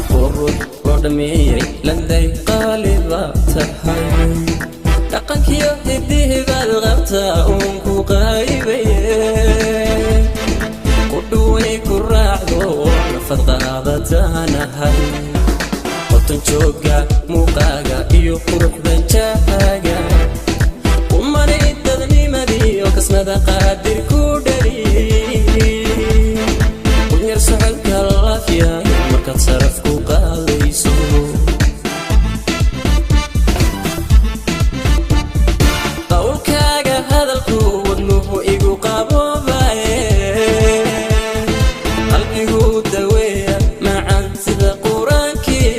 Qurux loo dhameeyey landay qaali baa tahay, dhaqankiyo hidihii baad qabtaa uun ku qaybaye, qudhuway ku raacdo nafad qaadataanahay. Qoton jooga muuqaaga iyo quruxda jahaaga, qumanay dadnimadiiyo kasmada qaadir ku dhaliyey. Qunyar socodka laafya markaad saraf ku qaadayso. Qowlkaaga hadalku wadnuhu igu qaboobaye, qalbigu daweeya macan sida qur-aankii.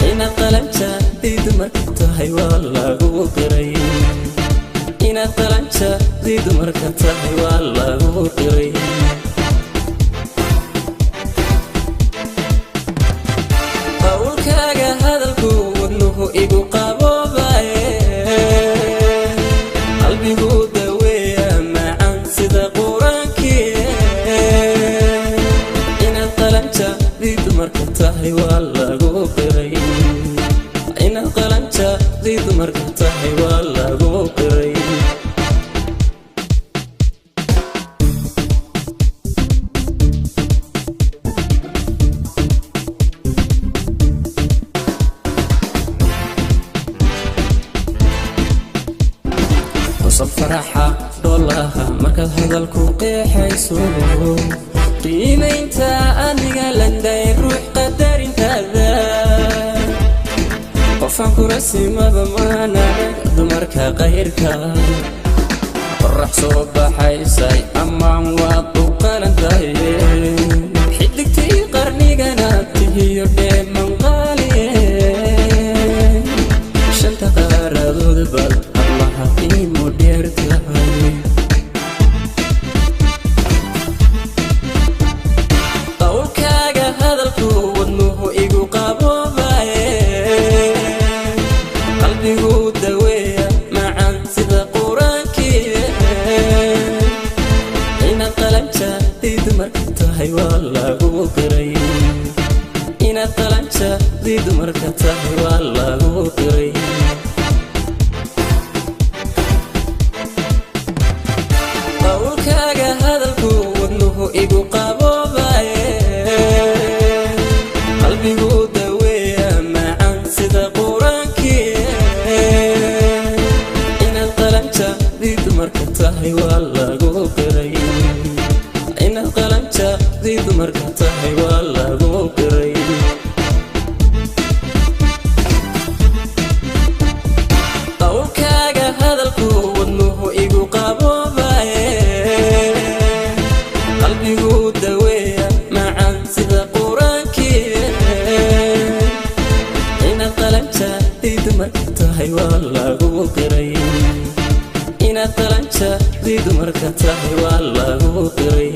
Inaad qalanjaadii dumarka tahay waa lagu qiray, inaad qalanjaadii dumarka tahay waa lagu qiray. Qowlkaaga hadalku wadnuhu igu qaboobaye, qalbigu daweeya macan sida qur-aankii. Inaad qalanjaadii dumarka tahay waa lagu qiray, inaad qalanjaadii dumarka tahay waa lagu qiray. Qosol faraxa dhoolaha markaad hadalku qeexayso, qiimaynta aniga landay ruux qadarintaada. Qofaan kurasimaba maanarag dumarka qayrka, qorax soo baxaysay ammaan waad u qalantahay. Xidigtii qarnigana tihiyo dheeman qaaliye, shanta qaaradood baad hablaha qiimo dheer tahay. Qowlkaaga hadalku wadnuhu igu qaboobaye, qalbigu daweeya macan sida qur-aankii. Inaad qalanjaadii dumarka tahay waa lagu qiray, inaad qalanjaadii dumarka tahay waa lagu qiray. Qowlkaaga hadalku wadnuhu igu qaboobaye, qalbigu daweeya macan sida qur-aankii. Inaad qalanjaadii dumarka tahay waa lagu qiray, inaad qalanjaadii dumarka tahay waa lagu qiray. Qowlkaaga hadalku wadnuhu igu qaboobaye, qalbigu daweeya macan sida qur-aankii. Inaad qalanjaadii dumarka tahay waa lagu qiray, inaad qalanjaadii dumarka tahay waa lagu qiray.